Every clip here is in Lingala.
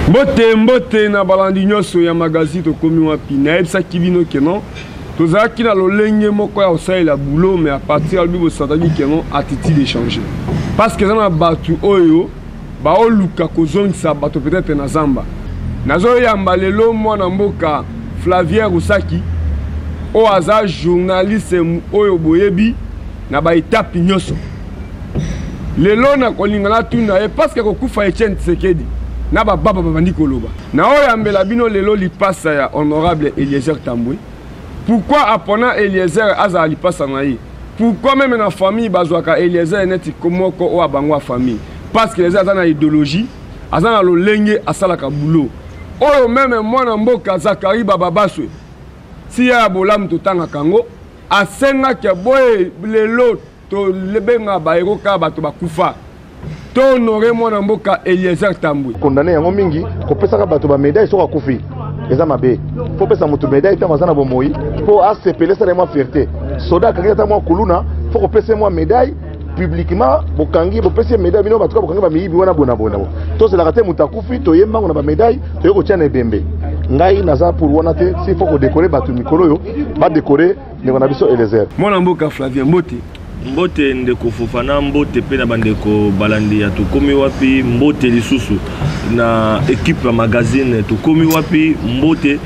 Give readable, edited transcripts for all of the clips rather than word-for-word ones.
Mbote mbote na balandi nyonso ya magazine Tokomi Wapi. Nayebisaki bino que non, tozalaki na lolenge moko ya kosalela boulot, mais à partir ya lobi bosantaki que non, attitude échanger, parce que eza na bato oyo baoluka kozongisa bato peut-être na zamba. Nazoyamba lelo mwana mboka Flavien Rusaki, oyo aza journaliste oyo boyebi na baetape nyonso. Lelo nakolinga natuna ye parce que kokufa Etienne Tshisekedi na bababa babandi koloba. Na oyo yambela bino lelo lipasa ya honorable Eliezer Tambwe. Pourquoi apona Eliezer azala lipasa na ye? Pourquoi même na famille bazwaka Eliezer neti moko oyo abango ya famille? Parce que Eliezer aza na idéologie, aza na lolenge asalaka boulot. Oyo même mwana mboka Zakari Bababaswe, si ya bolamu totangaka yango, asengaki boye lelo tobenga bahéros kaka bato bakufa, tohonore mwana mboka Eliezer Tambwe. Condamné yango mingi kopesaka bato bamédaille soki akufi eza mabe. Fo pesa moto médaille ntango aza na bomoi mpo asepele, esala ye mwa fierté. Soda akangi ata mwa kuluna, fo kopesa ye mwa médaille publiquement. Bokangi, bopesi ye médaille, bino bato bokangi bamiyibi wana bona. Tozelaka te moto akufi, toye mbango na bamédaille, toye kotia na ebembe. Ngai naza pour wana te. Si faut kodécorer bato mikolo oyo, badécorer ndeko na biso Eliezer. Mwana mboka Flavien, mbote. Mbote ndeko Fofana, mbote mpe na bandeko balandi ya Tokomi Wapi, mbote lisusu na équipe ya magazine Tokomi Wapi, mbote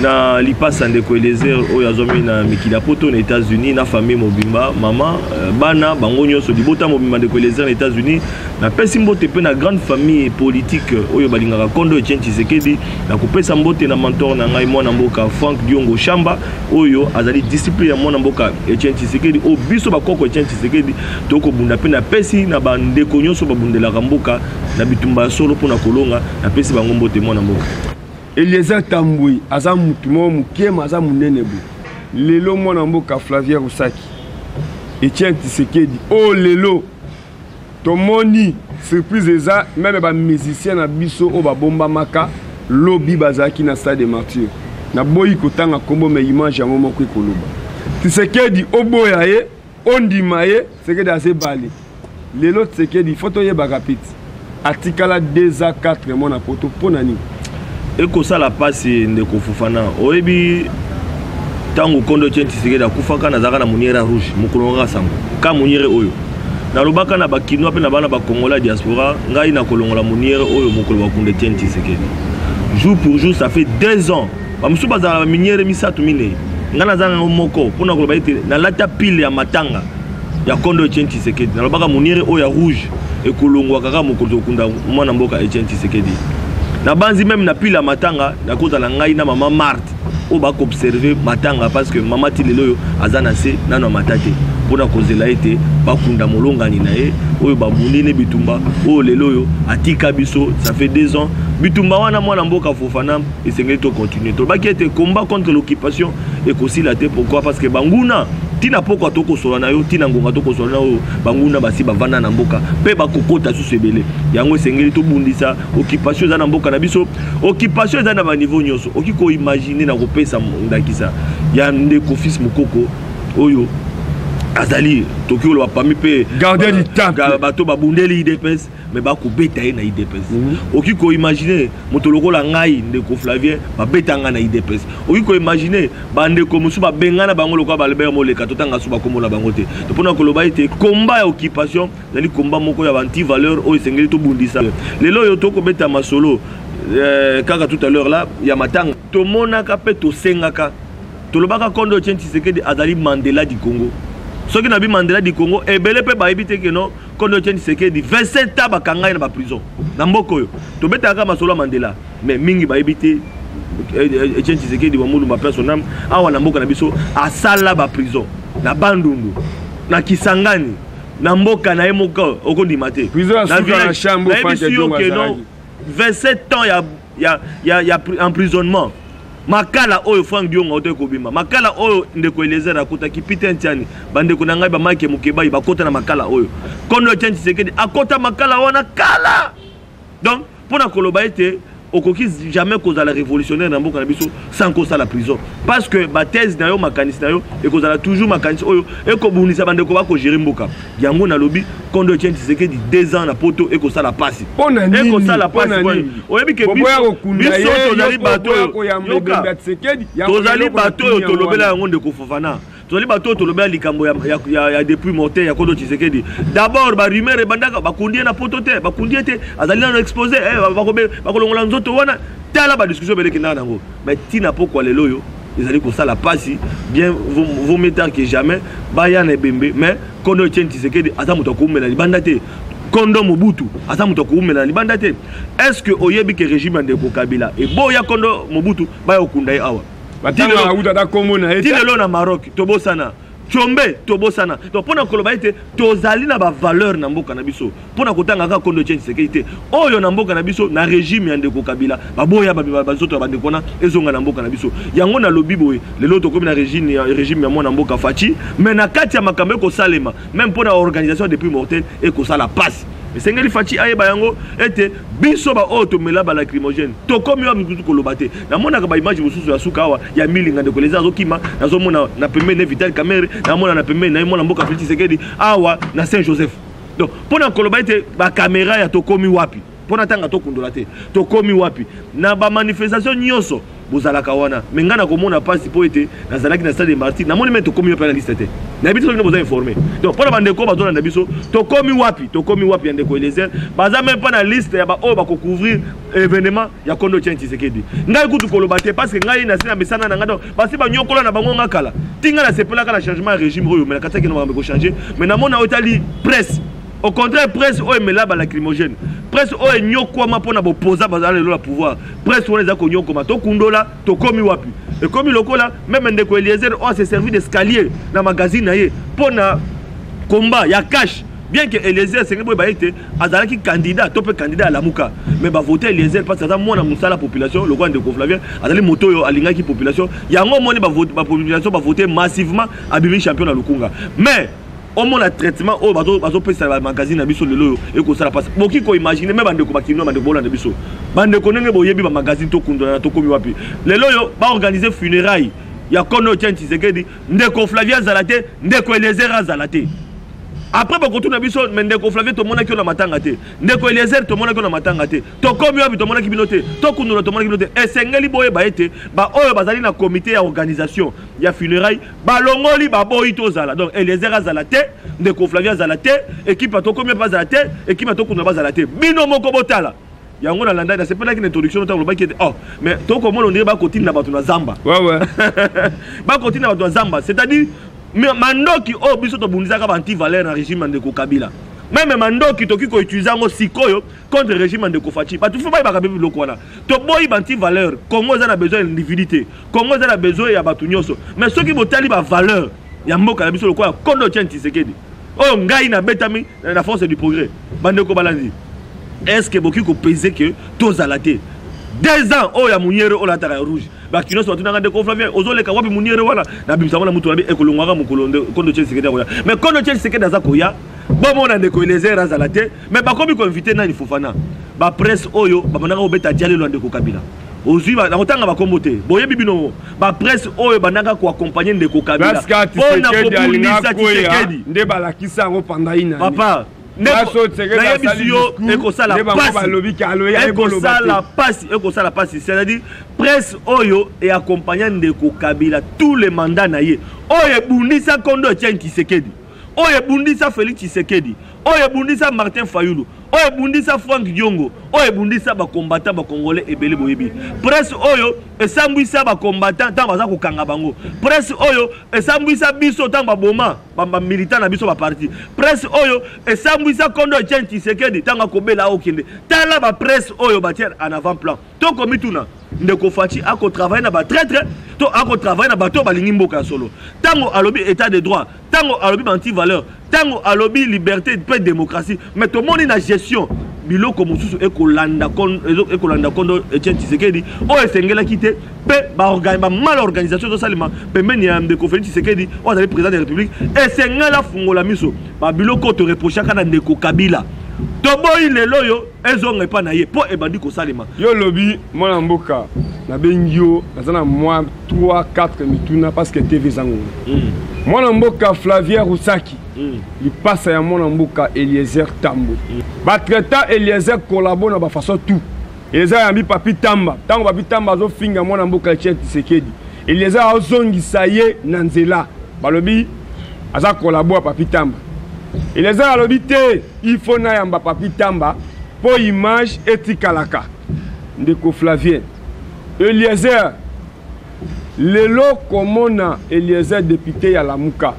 na lipasa ndeko Eliezer oyo azwami na mikili ya poto, na États-Unis, na famille mobimba, mama, bana, bango nyonso, libota mobimba ndeko Eliezer na États-Unis. Napesi mbote mpe na grande famille politique oyo balingaka kondo Etienne Tshisekedi. Nakopesa mbote na mentor na ngai, mwana mboka Frank Diongo Shamba, oyo azali disciple ya mwana mboka Etienne Tshisekedi, oyo biso bakoko Etienne Tshisekedi tokobunda. Mpe napesi na bandeko nyonso babundelaka mboka na bitumba ya solo mpona kolonga, napesi bango mbote, mwana mboka. Eliezer Tambwe aza mutu moko moke ma aza monene boye. Lelo mwana mboka Flavien Rusaki, Etienne Tshisekedi oyo lelo tomoni surprise eza même bamusicien na biso oyo babombamaka lobi bazalaki na stade de Martyr. Naboyi kotanga nkombo, mais image yango moko ekoloba. Tshisekedi oboya ye, ondima ye, Tshisekedi aza ebale. Lelo Tshisekedi, faut toyebaka piti atikala 2 à 4 mois na poto mpo na nini? Ekosala mpasi ndeko Fofana. Oyebi, ntango kondo Etienne Tshisekedi akufaka, nazalaka na moniere ya rouge. Mokolo kaka sango ka moniere oyo nalobaka na bakinois mpe na bana bakongola ya diaspora, ngai nakolongola moniere oyo mokolo bakunda Etienne Tshisekedi. Jour pour jour, ça fait 2 ans. Bamosusu bazala na baminiere misato, minei, ngai naza nango moko. Mpona koloba ete nalata pile ya matanga ya kondo Etienne Tshisekedi, nalobaka moniere oyo ya rouge ekolongwa kaka mokolo tokunda mwana mboka Etienne Tshisekedi. Nabanzi même na pile ya matanga nakozala ngai na mama Marte oyo bakoobserve matanga, parce que mama ti lelo oyo aza na se nano amata te mpona kozela ete bakunda molongani na ye oyo babundi ne bitumba oyo lelo oyo atika biso. Ça fait 2 ans bitumba wana, mwana mboka Fofana, esengeli tocontinue. Tolobaki ete combat contre l'occupation ekosila te. Pourquoi? Parce que banguna, ntina pokwa tokosola na yo, ntina ngonga tokosola na oyo, banguna basi bavanda na mboka mpe bakokota susu ebele. Yango esengeli tobundisa occupation eza na mboka na biso. Occupation eza na baniveau nyonso okoki koimagine. Na kopesa ndakisa ya ndeko Fils Mokoko oyo azali, tokoki koloba parmi mpe gardien du temple, bato babundeli UDPS, mais bakobeta ye na UDPS. Okoki koimagine moto lokola ngai, ndeko Flavien, babeta ngai na UDPS. Okoki koimagine bandeko mosusu babengana bango lokola balobert moleka, totanga so bakombo na bango te. To mpona koloba ete combat ya occupation ezali combat moko ya baanti-valeur oyo esengeli tobundisa. Lelo oyo tokobeta masolo kaka tout à l'heure là ya matanga, tomonaka mpe tosengaka, tolobaka kondo Etienne Tshisekedi azali Mandela du Congo. Soki nabi Mandela du Congo, ebele mpe bayebi te que non, kondo Etienne Tshisekedi 27 ans bakanga ye na baprison na mboka oyo. Tobetaka masolo ya Mandela, mais mingi bayebi te Etienne Tshisekedi wa Mulumba, paix à son âme, awa na mboka na biso asala baprison na Bandundu, na Kisangani, na mboka na ye moko. Okondima te, nayebisi yo que non, 27 ans ya emprisonnement. Makala oyo Frank Diongo auti kobima, makala oyo ndeko Eliezer akotaki, Peter Ntiani, bandeko na ngai bamike Mokebai bakota na makala oyo, kondo Etienne Tshisekedi akota makala wana kala. Donc mpona koloba ete Okoki jamais kozala révolutionnaire na mboka na biso sans kosala prison, parce que bathèse na yo, makanisi na yo ekozala toujours makanisi oyo ekobundisa bandeko bakogérer mboka. Yango nalobi, kondo Etienne Tshisekedi, 2 ans na poto ekosala pasi, ekosala pasi. Oyebi ke biso tozali bato oyo, tozali bato oyo tolobela yango. Ndeko Fofana, tozali bato oyo tolobela likambo ya dépouille mortelle ya kondo Tshisekedi. D'abord barumeur ebandaka, bakundi ye na poto te, bakundi ye te, azali nano exposé, bakolongola nzoto wana. Tala badiscussion ebele ekendaka nango, mais ntina pokwa lelo oyo ezali kosala pasi. Bien vaut mieux tard que jamais. Baya na ebembe, mais kondo Etienne Tshisekedi aza moto akoumela libanda te. Kondo Mobutu aza moto akoumela na libanda te. Est ce que oyebi ke régime ya ndeko Kabila eboya kondo Mobutu baya kokunda ye awa? Ti lelo na Maroc tobosana Tshombe, tobosana. Donc mpona koloba ete tozali na bavaleur na mboka na biso, mpona kotanga kaka kondo Etienne Tshisekedi te, oyo na mboka na biso na régime ya ndeko Kabila baboya banzoto ya bandeko wana ezonga na mboka na biso. Yango nalobi boye, lelo tokomi na régime ya mwana mboka Fatshi, mais na kati ya makambo ekosalema, même mpona organisation dépouille mortelle ekosala pasi. Esengeli Fatshi ayeba yango ete biso baoyo tomela balacrymogène, tokomi wa mikutu koloba te. Namonaka baimage mosusu ya suka awa ya milinga, ndeko Eliezer azokima, nazomona na pembeni ne Vital Kamerhe, namona na pembeni na ye mwana mboka Félix Tshisekedi awa na Saint Joseph. Donc mpona koloba ete bakamera ya tokomi wapi, mpona ntanga tokundola te, tokomi wapi na bamanifestation nyonso bozalaka wana. Me ngai nakomona mpasi mpo ete nazalaki na stade des Martyrs, namoni me tokomi wapi na liste te. Nayebi te soki boza informé. Donc mpona bandeko bazolanda biso, tokomi wapi, tokomi wapi ya ndeko Eliezer, baza même mpa na liste ya baoyo bakocouvrir événement ya kondo Etienne Tshisekedi. Ngai kutu koloba te, parce que ngai nasi na mesana na ngai. Donc basi banyokola na bango nga kala. Ti ngai nasepelaka na changement ya régime oyo, me na kati akende makambo ekochange. Mais namona oyo etali presse, au contraire, presse oyo emela balacrymogène, presse oyo enyokwama mpona bopoza bazala lelo na pouvoir, presse wana eza konyokoma. Tokundola, tokomi wapi? Ekomi lokola même ndeko Eliezer oyo ase servi d'escalier na magazine na ye mpo na combat ya cash. Bien que Eliezer, esengeli boyeba ete azalaki candidat to mpe candidat ya Lamuka, mais bavote Eliezer parce aza mwana mosala population lokola ndeko Flavien azali moto oyo alingaki population. Yango omoni bapopulation bavote massivement, abimi champion na Lukunga. Mais omona traitement oyo bazopesa bamagazine na biso lelo oyo ekosala mpasi. Boki koimagine me bandeko bakinois, bandeko bolanda biso, bandeko ndenge boyebi bamagazine tokundana, tokomi wapi lelo oyo baorganize funéraille ya kondo Etienne Tshisekedi, ndeko Flavien azala te, ndeko Eliezer azala te. Après bakotuna biso: me ndeko Flavien, tomonaki yo na matanga te, ndeko Eliezer, tomonaki yo na matanga te, tokomi wapi? Tomonaki bino te, tokundula, tomonaki bino te. Esengeli boyeba ete baoyo bazali na comité ya organisation ya funéraille balongoli, baboyi tozala. Donc Eliezer azala te, ndeko Flavien azala te, équipe ya tokomi mpe azala te, équipe ya tokundula bazala te. Bino moko botala yango. Nalandaki, nasepelaki na introduction ntango olobaki ete oh, mais tokomona ondire bakotinda bato na zamba. Bakotinda bato na zamba, c'est-à-dire mandoki oyo biso tobundisaka baantivaleur na régime ya ndeko Kabila, même mandoki toki koutiliser yango sikoyo contre régime ya ndeko Fatshi. Bato fo bayebaka mpe biloko wana. Toboyi baantivaleur. Congo eza na besoin ya individu te, Congo eza na besoin ya bato nyonso. Mais soki botali bavaleur ya mboka na biso lokola kondo Etienne Tshisekedi oyo ngai nabetami na Force du progrès, bandeko balandi, est ce que boki kopese ke tozala te 2 ans oyo ya muniere oyo alataka ya rouge? Bato nyonso batunaka: ndeko Flavien, ozoleka wapi? Muniere wana nabimisa ngo na mutu nabi ekolongwaka mokolo kondo Etienne Tshisekedi akoya. Mais kondo Etienne Tshisekedi aza koya, bomona ndeko Eliezer azala te. Mais bakomi koinvite nani, Fofana? Bapresse oyo babandaka kobeta dialelo ya ndeko Kabila, ozwi, nakotanga bakombo te, boyebi bino, bapresse oyo bandaka koaccompagne ndeko Kabila mpona kobundisa Tshisekedi. Nde balakisa yango pendant une année. Papa, nayebisi yo, ekosala pasi, ekosala pasi, ekosala pasi. C'est-à-dire presse oyo eaccompagne ndeko Kabila tous les mandats na ye, oyo ebundisa kondo Etienne Tshisekedi, oyo ebundisa Félix Tshisekedi, oyo ebundisa Martin Fayulu, oyo ebundisa Frank Diongo, oyo ebundisa bacombattant bacongolais ebele, boyebi presse oyo esambwisa bacombattant ntango baza kokanga bango, presse oyo esambwisa biso ntango baboma bamilitant na biso baparti, presse oyo esambwisa kondo Etienne Tshisekedi ntango akobela akokende. Tala bapresse oyo batie en avant plan. Tokomituna, ndeko Fatshi akotravaille na batraître to akotravaille na bato oyo balingi mboka ya solo? Ntango alobi état de droit, ntango alobi baanti valeur, ntango alobi liberté mpe démocratie, mais tomoni na gestion biloko mosusu ekolanda kondo Etienne Tshisekedi oyo esengelaki te, mpe bamal organisation ezosalema pembeni ya ndeko Félix Tshisekedi oyo azali président de la République. Esengeli afungola miso. Babiloko oyo toreprochaka na ndeko Kabila. Toboyi lelo oyo ezonga epai na ye mpo ebandi kosalema. Yo olobi mwana mboka, nabengi yo, naza na mwa 3 4 mituna parce que TV eza ngonga. Mwana mboka Flavien Rusaki, lipasa ya mwana mboka Eliezer Tambwe. Batraita Eliezer collabo na bafaçon tout. Eliezer ayambi Papi Tamba. Ntango Papi Tamba azofinga mwana mboka Etienne Tshisekedi, Eliezer azongisa ye na nzela. Balobi aza collabo ya Papi Tamba. Eliezer alobi te, il faut nayamba Papi Tamba po image etikalaka. Ndeko Flavien, Eliezer lelo komona Eliezer député ya Lamuka.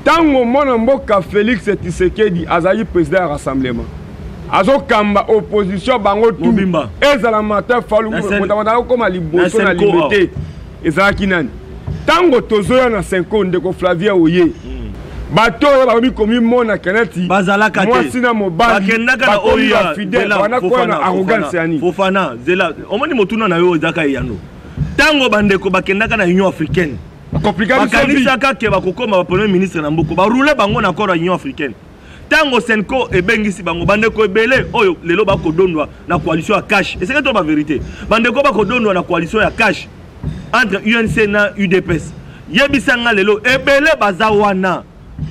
Tango mwana mboka Félix Tshisekedi azali président ya rassemblement, azokamba opposition bango tout, ezala Martin Fayulu, moto akoma liboso na liberté ezalaki nani? Tango tozoya na Senko, ndeko Flavien oye, bato oyo bakomi komimona keneti bazalaka te, mwasi na mobali, bakendaka na bakomi oyo ya bafidèle, Zela, wana koya Fofana, na arrogance Fofana, ya nini? Fofana, zela, omoni motuna na yo ezaka eyano. Ntango bandeko bakendaka na Union africaine, Bakomplika biso vie. bakanisaka ke bakokoma ba premier ministre na mboka, barule bango na accord ya Union africaine. Ntango Senko ebengisi bango, bandeko ebele oyo lelo bakodondwa na coalition ya cash, esengeli to ba vérité, bandeko bakodondwa na coalition ya cash entre UNC na UDPS, yebisanga lelo ebele baza wana,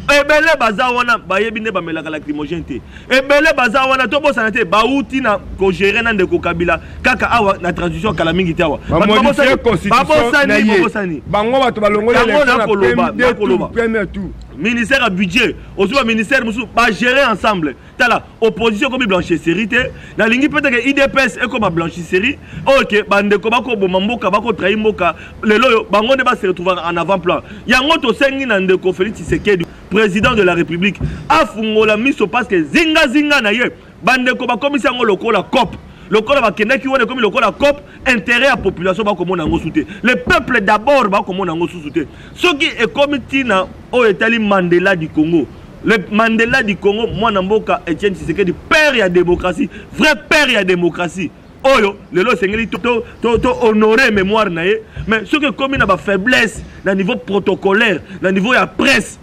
ebele baza wana bayebi nde bamelaka lacrymogène te, ebele baza wana tobosana te, bauti na kogere na ndeko Kabila kaka awa na transition kala mingi te awa. Bato Bamodifie constitution na babosani, ye. babosani. Bango bato balongoli Yango élection na nakoloba, premier nakoloba. tour, premier tour. Ministère ya budget, ozwi ba ministère mosusu bagere ensemble. Tala opposition ekomi blanchisserie te, nalingi peut-être que UDPS ekoma blanchisserie oyo ke bandeko bakoboma mboka, bakotrahi mboka lelo oyo bango nde base retrouvaka en avant plan. Yango tosengi na ndeko Félix Tshisekedi, président de la République, afungola miso parce que zingazinga na ye bandeko bakomisi yango lokola cop, lokola bakendaki wana ekomi lokola cop, intérêt ya population bakomona yango su te, le peuple d'abord bakomona yango susu te. Soki ekomi ntina oyo etali Mandela du Congo, le Mandela du Congo, mwana mboka Etienne Tshisekedi, père ya démocratie, vrai père ya démocratie, oyo lelo esengeli to honorer mémoire na ye. Mais soki ekomi na ba faiblesse na niveau protocolaire, na niveau ya presse,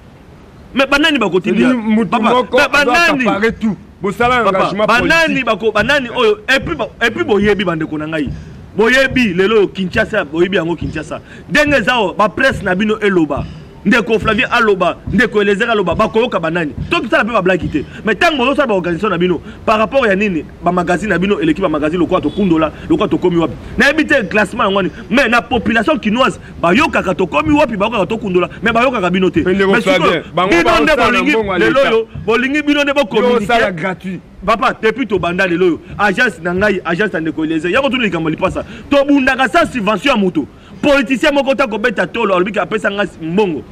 mais banani bakotinda? Mutu Papa, moko mais banani? azo accaparer tout. Bosala Papa, engagement banani politique. bako, banani oyo, et puis boyebi bandeko na ngai, boyebi lelo oyo Kinshasa, boyebi yango Kinshasa ndenge eza oyo, ba presse na bino eloba, ndeko Flavien aloba, ndeko Eliezer aloba, bakoyoka banani? Tokisala mpe bablaki te. Mais ntango bozosala baorganisation na bino par rapport ya nini, bamagazine na bino eleki bamagazine lokola tokundola, lokola tokomi wapi, nayebi te classement yango wani, mais na population kinoise bayokaka tokomi wapi, bayokaka tokundola, mais bayokaka bino te. Mpe ndeko Mais sikoyo, Flavien, bango bino nde baosala bolingi mbongo ya lelo l'État. oyo, bolingi bino nde Yo bocommuniquer. osala gratuit. Papa, depuis tobanda lelo oyo, agence na ngai, agence ya ndeko Eliezer, yango tuni likambo lipasa, tobundaka sans subvention ya moto. Politicien moko ta kobeta tolo, alobi ke apesa ngai mbongo.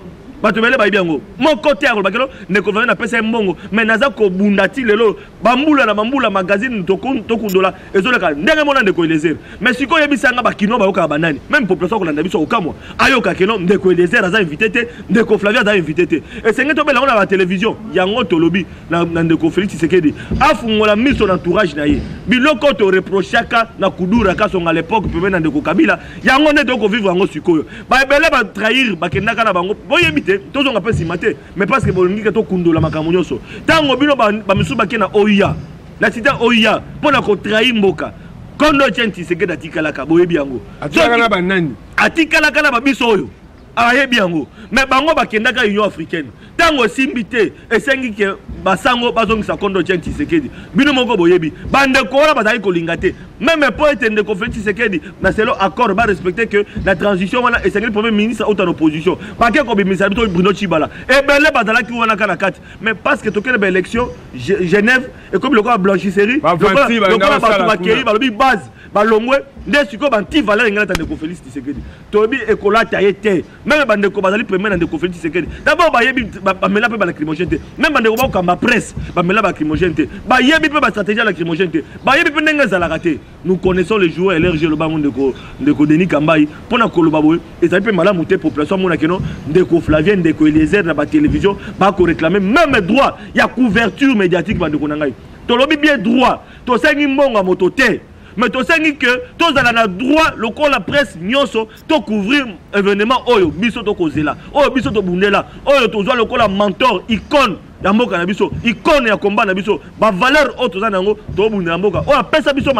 Bato ebele bayebi yango. Moko te akoloba kelo, ndeko Flavien apesa ye mbongo, mais naza kobunda ti lelo, bambula na bambula magazine tokundola, ezoleka ndenge mona ndeko Eliezer. Mais sikoyo oyebisa nga ba Kinois bayokaka banani? Même population akolanda biso kokamwa. Ayoka keno ndeko Eliezer aza invité te, ndeko Flavien aza invité te. Esengeli tobela yango na ba télévision. Yango tolobi na ndeko Félix Tshisekedi afungola miso na entourage na ye. Biloko to reprochaka na Kudura Kasonga à l'époque pembeni na ndeko Kabila, yango nde toko vivre yango sikoyo. Ba ebele ba trahir, bakendaka na bango. Boyebi te, tozonga pe sima te, mais parce que bolingi ke tokundola makambo nyonso. Tango bino ba misusu bake na OUA, na cité OUA mpo na kotrahir mboka. Kondo Etienne Tshisekedi atikalaka, boyebi yango. Atikalaka na banani? Atikalaka na ba biso oyo. Ayebi yango. Mais bango bakendaka Union africaine. Tango esimbi te, esengi ke basango bazongisa Kondo Etienne Tshisekedi. Bino moko boyebi. Bandeko wana bazali kolinga te. Même po ete ndeko Félix Tshisekedi na selo accord ba respecter que la transition wana esengeli premier ministre auta na opposition. Bake kobimisa bito Bruno Tshibala. Ebele bazalaki wana kaka na kati. Mais parce que tokende ba élection Genève et comme lokola blanchisserie, Ba vingt-six, ba lokola ngaba bato sala bakei, kuna. balobi base, balongwe, nde sikoyo ba anti-valeur engela ta ndeko Félix Tshisekedi. Toyebi ekolata ye te. Même bandeko bazali pembeni na ndeko Félix Tshisekedi. D'abord bayebi, bamela mpe ba lacrymogène te. Même bandeko bakokamba presse, bamela ba lacrymogène te. Bayebi mpe ba stratégie ya lacrymogène te. Bayebi mpe ndenge ezalaka te. Nous connaissons les joueurs LRG lobango ndeko Denis Kambayi mpona koloba boye ezali mpe malamu te. Population amona keno ndeko Flavien, ndeko Eliezer na ba télévision ba ko réclamer même droit ya couverture médiatique bandeko na ngai. Tolobi bien droit, tosengi mbongo ya moto te. Mais tosengi que tozala na droit lokola presse nyonso to couvrir événement oyo biso tokozela, oyo biso tobundela, oyo tozwa lokola mentor icône. ya mboka na biso, icône ya combat na biso, bavaleur oyo toza na yango, tobundela mboka oyo apesa biso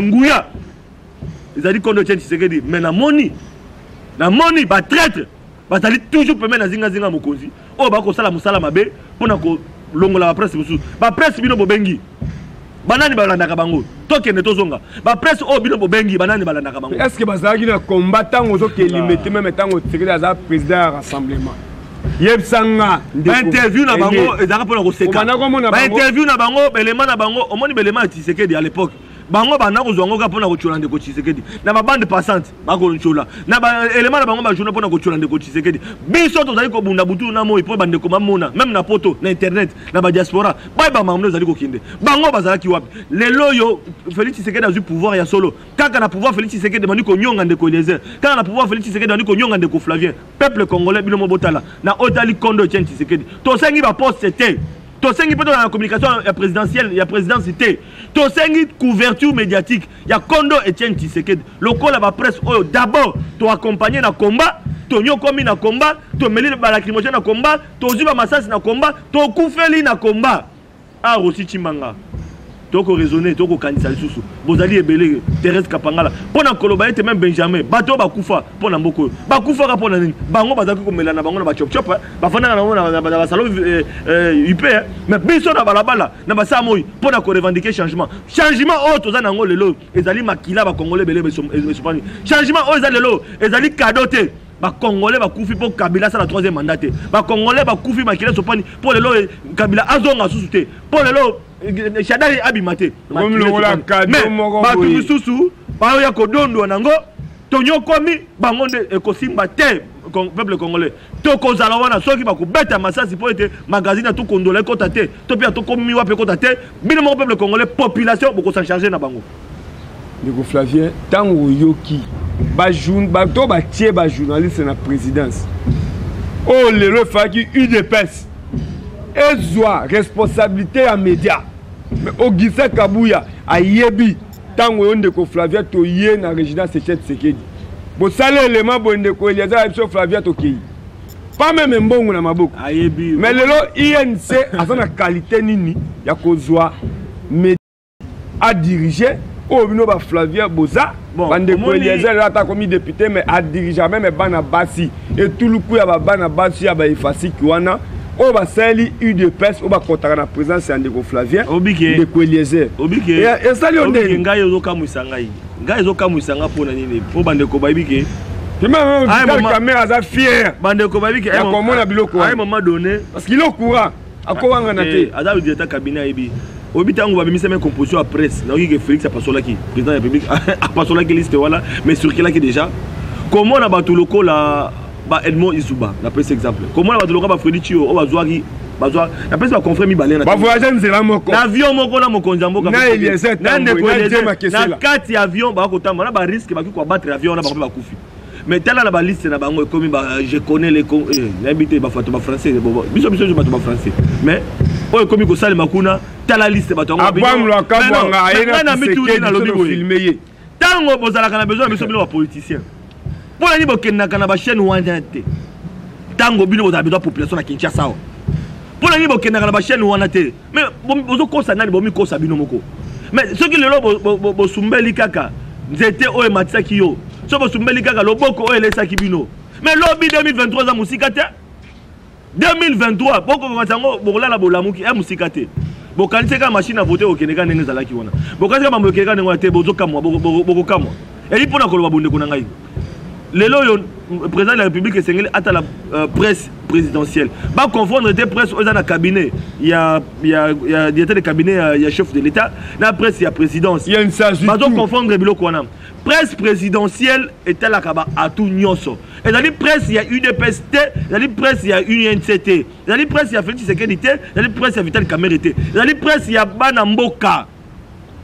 nguya ezali Kondo Etienne Tshisekedi. Mais namoni batraître bazali toujours pembeni na zingazinga mokonzi oyo bakosala mosala mabe mpona kolongola bapresse mosusu. Bapresse bino bobengi, banani balandaka bango? Tokende tozonga, bapresse oyo bino bobengi, banani balandaka bango? Est ce que bazalaki na combat ntango ozokelime te? Même ntango Tshisekedi aza président ya rassemblement, yebisanga. Bainterview na bango ezalaka mpona koseka. Bainterview na bango, baelema na bango, omoni baelema ya Tshisekedi à l'époque, bango banda kozwa yango kaka mpona kotiola ndeko Tshisekedi na babande passante. Bakotiola na baelema na bango, bajournal, mpona kotiola ndeko Tshisekedi. Biso tozali kobunda butu na moi mpo bandeko bamona, même na poto, na internet, na badiaspora, bayeba makambo ezali kokende. Bango bazalaki wapi? Lelo oyo Félix Tshisekedi azwi pouvoir ya solo, kaka na pouvoir Félix Tshisekedi bandi konyonga ndeko Eliezer, kaka na pouvoir Félix Tshisekedi bandi konyonga ndeko Flavien. Peuple congolais, bino mo botala na oyo etali Kondo Etienne Tshisekedi. Tosengi baposte te, tosengi mpe tozala na communication ya présidentielle, ya présidence te. Tosengi couverture médiatique ya Kondo Etienne Tshisekedi lokola bapresse oyo d'abord toaccompagne na combat. Tonyokomi na combat, tomeli balacrymogène na combat, tozwi bamasasi na combat, tokufeli na combat. Ah, Rossy Tshimanga, tokoraisonne, tokokanisa lisusu. Bozali ebele, Thérèse Kapangala, mpo na koloba ete même Benjamin, bato oyo bakufa mpo na mboka oyo, bakufaka mpo na nini? Bango bazalaki komela na bango na bachopchop, bafandaka na bango na basalon up, mais biso na balabala na basaa moi mpo na korevendiquer changement. Changement oyo toza na yango lelo ezali makila bakongole ebele esopani. Changement oyo eza lelo ezali cadeau te. Bakongole bakufi mpo Kabila asala troisième mandat te. Bakongole bakufi, makila esopani mpo lelo Kabila azonga susu te, mpo lelo Shadary abima te. Bato misusu baoya kodondwa nango, tonyokomi bango nde ekosimba te. Peuple congolais, tokozala wana soki bakobeta masasi mpo ete magazine atokondola ekɔta te, to mpe atokomi wapi ekɔta te. Bino moko peuple congolais, population, bokosan charge na bango. Ndeko Flavien, ntango oyoki bato batie bajournaliste na présidence oyo lelo, efalaki UDPS ezwa responsabilité ya média, mais Augustin Kabuya ayebi. Ntango oyo ndeko Flavien toye na résidence Etienne Tshisekedi, bosala elema boye, ndeko Eliezer ayebi biso: "Flavien, tokei pas même mbongo na maboko." Ayebi. Mais lelo UNC aza na qualité nini ya kozwa média adirige oyo bino baflavien boza? Bandeko Eliezer lelo ata akomi député, mais adirige même bana basi, etuluku ya babana basi ya baefasiki wana oyo basaleli UDPS, oyo bakɔtaka na présence ya ndeko Flavien, ndeko Eliezer esali yo ndenge. Ngai ezokamwisa ngai, ngai ezokamwisa nga mpona nini? Mpo bandeko bayebi ke Kamerhe aza fier bandeko bayebi ke ya komona biloko à un moment donné parce qu'il est au courant, akowangana te. Aza directeur cabinet, ayebi. Oyebi, ntango babimisa me composition ya presse, nayoki ke Félix apasolaki, président ya République apasolaki liste wana, mais circulaki déjà. Komona bato lokola ba Edmond Izuba, napesi exemple, komona bato lokola bafredi Tio oyo bazwaki, bazwa, napesi baconfrère mibale. Bavoyage nzela moko. Na avion moko na mokonzi ya mboka. Na Eliezer. Na ndeko Eliezer, na kati ya avion bakotambola na barisque, baki koabattre avion wana, bango mpe bakufi. Mais tala na baliste na bango, ekomi ba je connais les, nayebi te, bafato bafrançais, biso biso bato bafrançais, mais oyo ekomi kosalema kuna, tala liste bato. Yango na mituni, nalobi boye: ntango bozalaka na besoin na biso, bino bapoliticien, mpo na nini bokendaka na bachaîne wana te? Ntango bino bozala besoin population na Kinshasa awa, mpo na nini bokendaka na bachaîne wana te? Mais bozokosa nani? Bomikosa bino moko. Mais soki lelo bosumbeli kaka nzete oyo ematisaki yo, soki bosumbeli kaka loboko oyo elesaki bino, mais lobi 2023 eza mosika te. 2023 bokokanisa yango, bokolala bolamuki ya mosika te. Bokanisi kaka machine à voter okende kaka ndenge ezalaki wana, bokanisi kaka mambo ekende kaka ndenge wana te. Bozokamwa, bokokamwa. Eyi mpona koloba, bondeko na ngai, lelo oyo président de la République esengeli atala presse présidentielle. Baconfondre te presse oyo eza na cabinet ya directeur de cabinet ya chef de l'État na presse ya présidence. Bazoconfondre biloko wana. Presse présidentielle etalaka baatu nyonso. Ezali presse ya UDPS te, ezali presse ya UNC te, ezali presse ya Félix Tshisekedi te, ezali presse ya Vital Kamerhe te, ezali presse ya bana mboka.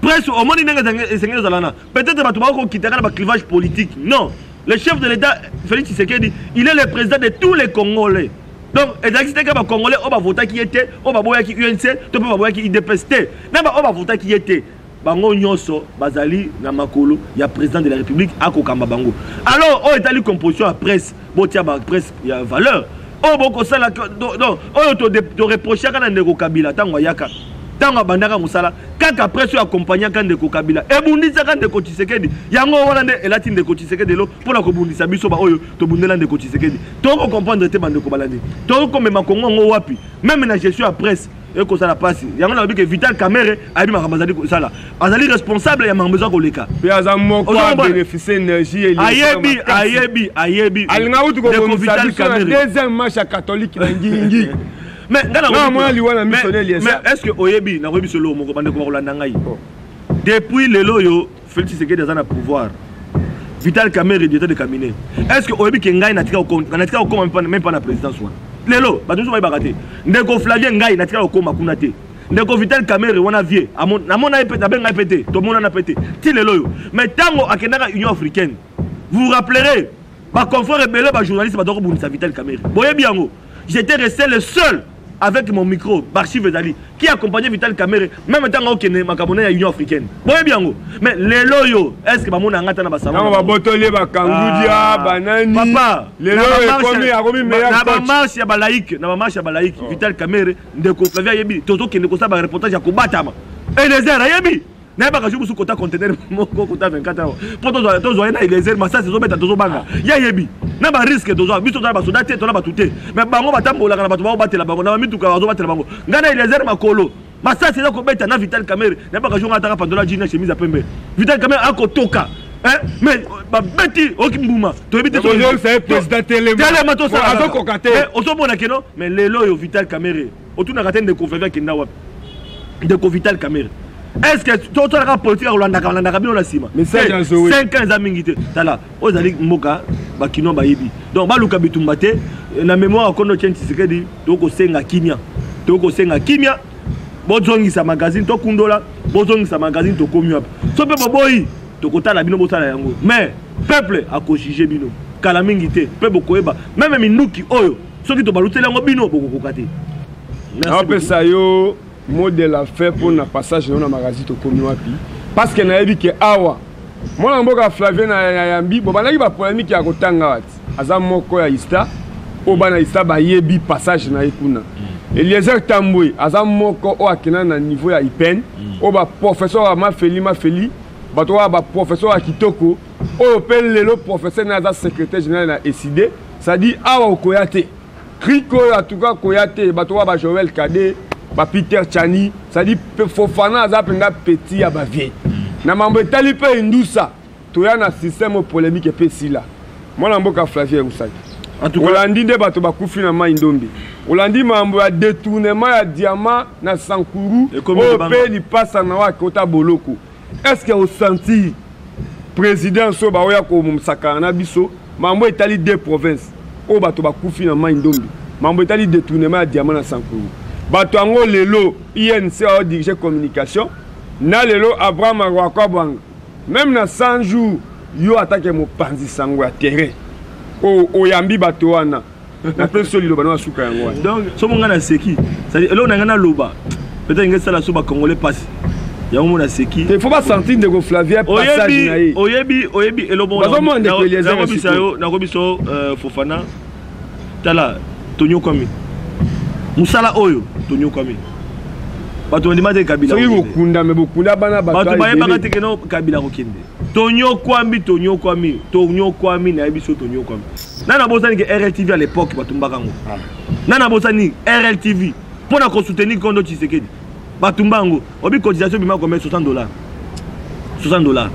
Presse omoni ndenge esengeli ezala na peut-être bato bakokitaka na baclivage politique. Non, le chef de l'État Félix Tshisekedi, il est le président de tous les Congolais. Donc ezalaki te kaka bacongolais oyo bavotaki ye te, oyo baboyaki UNC to mpe baboyaki UDPS te, na baoyo bavotaki ye te. Bango nyonso bazali na makolo ya président de la République, akokamba bango. Alors oyo etali composition ya presse, botia bapresse ya valeur. Oyo bokosala, donc oyo toreprochaka na ndeko Kabila ntango ayaka, ntango abandaka mosala, kaka presse oyo akompagnaka ndeko Kabila ebundisaka ndeko Tshisekedi. Yango wana nde elati ndeko Tshisekedi lelo mpona kobundisa biso baoyo tobundela ndeko Tshisekedi. Tokocomprendre te, bandeko balandi, tokomema Kongo yango wapi? Même na gestion ya presse ekozala mpasi. Yango nalobi ke Vital Kamerhe ayebi makambo azali kosala, azali responsable ya makambo eza koleka. Mpe aza moko abénéficie énergie. Ayebi, ayebi, ayebi. Alinga kutu kobongisa biso na deuxième match ya catholique na ngingi. Mais nga namona liwa na miso. Mais est ce que oyebi, nakoyebi biso eloko moko, bandeko bakolanda ngai, depuis lelo oyo Félix Tshisekedi aza na pouvoir, Vital Kamerhe directeur de cabinet, est ce que oyebi ke ngai natika kokoma même pas na présidence wana? Lelo bato nyonso bayebaka te. Ndeko Flavien, ngai natika kokoma kuna te. Ndeko Vital Kamerhe wana, vie namona ye mpe, nabenga ye mpe te, tomonana mpe te ti lelo oyo. Mais ntango akendaka Union africaine, vous vous rappellerez, baconfrère ebele bajournaliste baza kobundisa Vital Kamerhe, boyebi yango. J'étais resté le seul avec mon micro, baarchive ezali, qui accompagnait Vital Kamerhe même ntango okende makambo na ya Union africaine, boyebi yango. Mais lelo oyo, est ce que bamona yanga ata na basalon? Babotoli bakangudia, banani. Papa. Lelo ekomi, akomi meilleur. Na bamarche ya balaïque, na bamarche ya balaïque, Vital Kamerhe, ndeko Flavien ayebi, tozokende kosala bareportage ya kobatama. Eliezer ayebi, nayebaka jour mosusu kota conteneur moko kota 24 heures mpo tozwa ye na Eliezer. Masasi ezobeta, tozobanga. Ye ayebi na barisque tozwa. Biso toza basoda te, tona bato te, mais bango batambolaka na bato baobatela bango na bamituka, bazobatela bango. Ngai na Eliezer, makolo masasi eza kobeta na Vital Kamerhe. Nayebaka jour ngai ataka pantola jean na chemise ya pembe, Vital Kamerhe akotoka, mais babeti oki mbuma, toyebi te. Telema, tosalaazokoka te, ozomona keno. Mais lelo oyo Vital Kamerhe otunaka te ndeko Flavien akenda wapi. Ndeko Vital Kamerhe, est ce que totalaka politique ya kolandaka, balandaka bino na nsima? 5 ans eza mingi te. Tala oyo ezali mboka, bakinois bayebi. Donc baluka bitumba te. Na mémoire ya kondo Tien Tshisekedi, tokosenga kimia, tokosenga kimia. Bozongisa magazine, tokundola. Bozongisa magazine, tokomi wapi? So mpe boboyi, tokotala bino bosala yango, mais peuple akojuge bino kala mingi te mpe bokoyeba. Même minduki oyo, soki tobaluteli yango bino, bokokoka te. Napesa yo mot de la fin mpona passage na yo na magazine Tokomi Wapi, parce que nayebi ke awa mwana mboka Flavien na yambi bobandaki bapolémique ya kotanga wati. Aza moko ya ista oyo bana ista bayebi passage na ye kuna. Eliezer Tambwe aza moko oyo akenda na niveau ya IPN, oyo baprofesseur ya mafeli mafeli, bato oyo baprofesseur ya kitoko, oyo mpe lelo professeur na aza secrétaire général na ECiDé. C'est-à-dire awa okoya te krike oyo atuka koya te. Bato oyo bajoel Kade, bapeter Chani, c'est-à-dire Fofana aza mpenza petit ya bavie na mambo etali mpe indusa. Toya na système oyo polémique epe esila. Mwana mboka Flavien Rusaki, olandi nde bato bakufi na Mai Ndombe, olandi mambo ya détournement ya diamant na Sankuru, oyo mpe lipasa na oyo akota boloko. Est ce que osentir présidence oyo baoya komosakana na biso? Mambo etali deux provinces oyo bato bakufi na Mai Ndombe, mambo etali détournement ya diamant na Sankuru, bato yango lelo UNC aodirige communication na lelo Abraham Rwakabwanga. Même na 100 jours, yo atake mopanzi sango ya terrain oyo oyambi bato wana, napesi yo liloba na basuka yango wana. Donc somo ngai naseki, c'est-à-dire eloko na ngai naloba peut-être ngai esala so bacongolais mpasi, yango mo naseki. Il faut basentir ndeko Flavien passage na ye. Oyebi, oyebi eloko bazomona ndeko Eliezer. Nakobisa yo, nakobisa yo, Fofana, tala, tonyokwami mosala oyo, tonyokwami. Bato bandima te Kabila. Soki kokunda, me bokunda bana. Bato bayebaka te keno Kabila kokende. Tonyokwami, tonyokwami, tonyokwami. Nayebi so tonyokwami. Nani abosani ke RLTV à l'époque batumbaka yango? Nani abosani RLTV mpo na kosoutenir kondo Tshisekedi, batumba yango? Obi cotisation bima combien? 60 dollars, 60 dollars,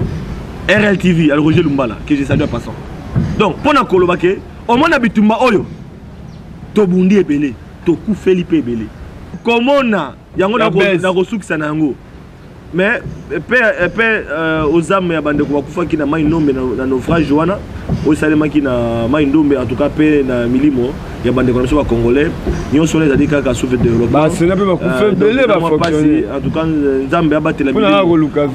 RLTV ya Roger Lumbala, que je salue en passant. Donc mpo na koloba ke omona bitumba oyo tobundi ebele, tokufeli mpe ebele, komona yango nakosukisa na yango. Mais mpe ozame ya bandeko bakufaki na Mai Ndombe, na naufrage wana oyo esalemaki na Mai Ndombe, en tout cas mpe na milimo ya bandeko na biso bacongolais nyonso wana ezali kaka souffle développement. Basena mpe bakufa ebele, bafonctionnaire. En tout cas Nzambe abatela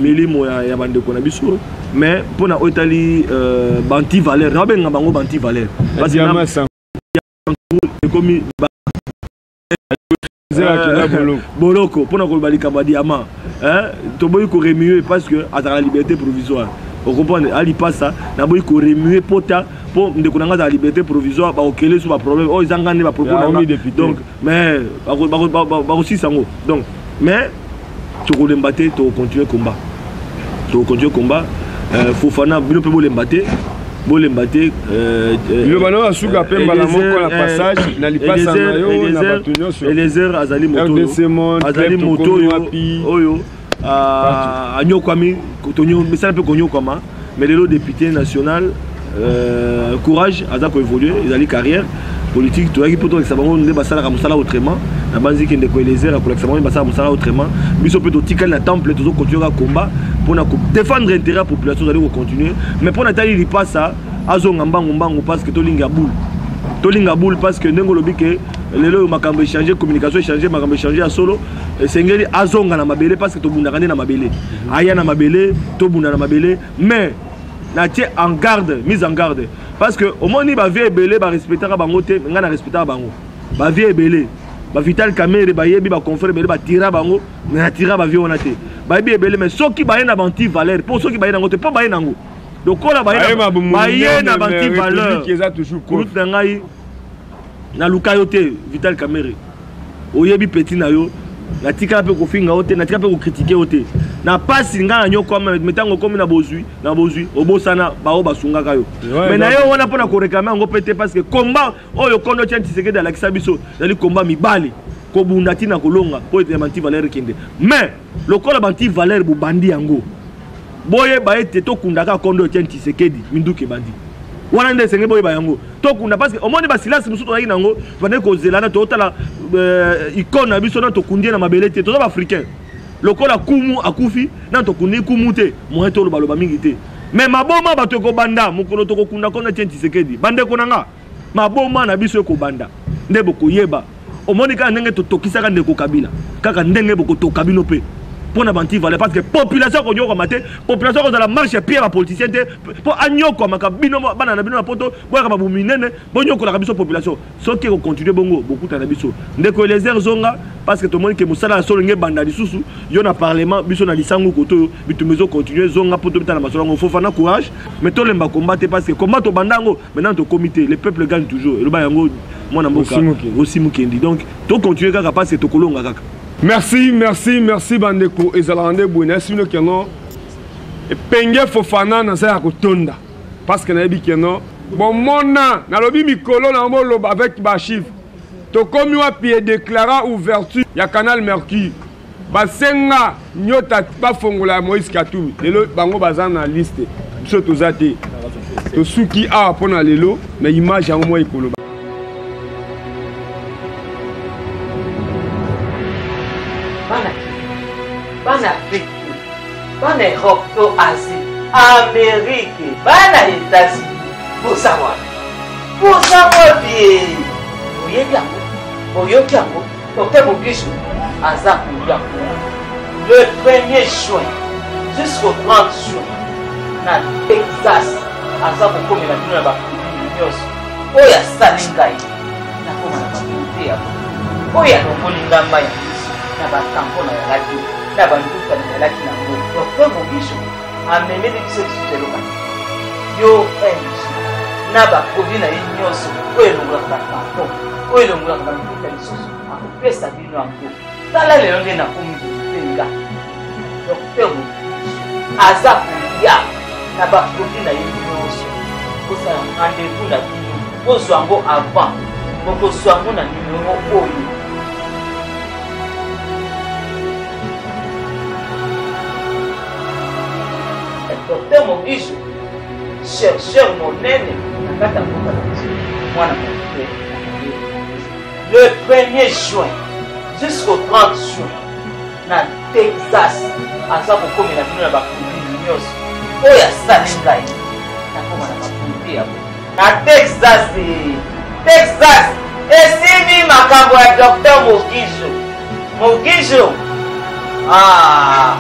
milimo ya bandeko na biso. Mais mpona oyo etali banti valeur, nababenga bango banti valeur, parce que ekomi boloko mpona koloba likambo ya diamant, toboyi koremuer parce que azalaka liberté provisoire, ocomprendre? Alipasa, naboyi koremuer pota. mpo ndeko na ngai azala liberté provisoire, bakokele so baproblème oyo eza ngai nde bapropos na ngai, donc mais bakosisa yango. Donc mais tokolemba te, tokocontinue combat, tokocontinue combat. Fofana, bino mpe bolemba te, bolemba te. Liloba na basuka mpe mbala moko na passage na lipasa na yo na bato nyonso. Eliezer azali moto, azali moto oyo oyo anyokwami, mesala mpe konyokwama, mais lelo député national. Courage, aza koévolue, ezali carrière politique. Toyaki mpo tolakisa bango nde basalaka mosala autrement. Nabanzi ndeko Eliezer akolakisa bango nde basalaka mosala autrement. Biso mpe totikali na temple, tozocontinue kaka combat mpona kodéfendre intérêt ya population, tozali kocontinue. Mais mpo na tali lipasa, azonga mbangu mbangu, parce que tolinga boule, tolinga boule, parce que ndenge olobi ke lelo oyo makambo échange, communication échange, makambo échange ya solo, esengeli azonga na mabele, parce que tobundaka nde na mabele. Aya na mabele, tobunda na mabele. Mais natie en garde, mise en garde, parce que omoni bavieux ebele barespectaka bango te. Ngai na respectaka bango, bavieux ebele, baVital Kamerhe, bayebi baconfrère ebele batira bango, mais natira bavieux wana te. Bayebi ebele, mais soki baye na baanti valeur, mpo soki baye nango te, mpo baye nango lokola baye na baanti valeur, kulutu na ngai, naluka yo te. Vital Kamerhe, oyebi petit na yo, natikala mpe kofinga yo te, natikala mpe kocritiquer yo te. Na pasi ngai na nyokwama, me ntango okomi na bozwi, na bozwi, obosana bao basungaka yo. Me na yo wana mpona koréclamer yango mpe te, parce que combat oyo kondo Etienne Tshisekedi alakisa biso ezali combat mibale, kobunda ntina kolonga mpo ete ya baanti valeur ekende. Mais lokola baanti valeur bobandi yango, boyeba ete tokundaka kondo Etienne Tshisekedi, minduki ebandi wana nde esenge boyeba yango, tokunda, parce que omoni basilasi mosusu tozalaki nango, tobandaki kozela na totala icône na biso na tokundi ye na mabele te. Toza baafricain, lokola kumu akufi na tokundi kumu te, moyen tolobaloba mingi te. Mais maboma bato ekobanda mokolo tokokunda kondo Etienne Tshisekedi. Bandeko na nga, maboma na biso ekobanda nde bokoyeba. Omoni kaka ndenge totokisaka ndeko Kabila, kaka ndenge bokotoka bino mpe mpo na baanti valeur, parce que population akonyokwama te. Population akozala marche ya pie ya bapoliticien te mpo anyokwamaka. Bino bana na bino na poto, boyaka mabumu minene, bonyokolaka biso population. Soki ekocontinue bongo, bokutana na biso. Ndeko Eliezer, zonga, parce que tomoni ke mosala ya solo nge ebanda lisusu. Yo na parlement, biso na lisangu koto oyo bitumba ezocontinue. Zonga mpo tobitana masolo yango. Fofana, courage, mais tolemba combat te, parce que combat tobanda yango, maintenant tokomi te. Le peuple gagne toujours, eloba yango mwana mboka Rossy Mukendi. Donc tocontinue kaka, parce que tokolonga kaka. Merci, merci, merci bandeko. Ezalaka nde boye. Nayesi bino keno epenge Fofana naza ya kotonda, parce que nayebi keno bomona nalobi mikolo na boloba avec bachiffre. Tokomi wapi? Edéclara ouverture ya canal Mercure, basenga nyota bafongola ya Moïse Katumbi. Lelo bango baza na liste, biso toza te. Tosuki awa mpo na lelo na image yango mwa ekoloba. Bana, bana Afrique, bana Europe to Asie, Amérique, bana États-Unis, boza wapi? Boza wapi? Oyebi yango, oyoki yango, docteur Mogijo aza koya le 1er juin jusqu'au 30 juin na Texas. Aza kokomela bino na baproduit nyonso oyo asali ngai nakoma na baproduit ya oyo alongoli nga mai ya miso na batampon nayalaki na banduta nayalaki nango. Docteur Mogijo amemeli biso lisusu eloko yo ng na baproduit na ye nyonso oyo elongolaka batampon, oyo elongolaka banduta lisusu, akopesa bino yango. Tala lelo nde nakomi bopenga. Docteur Mogijo aza koya na baproduit na ye nyonso. Kosala rendez-vous na bino, bozwa yango avant, bokozwa yango na numero oyo. Docteur Mogijo, chercheur monene na kati ya mboka na biso, mwana moke, le 1er juin jusqu'au 30 juin na Texas, aza kokomela bino na baproduit nyonso oyo asali ngai nakoma na baproduit yango na Texas. Texas esimbi makambo ya docteur Mogijo. Mogijo, ah.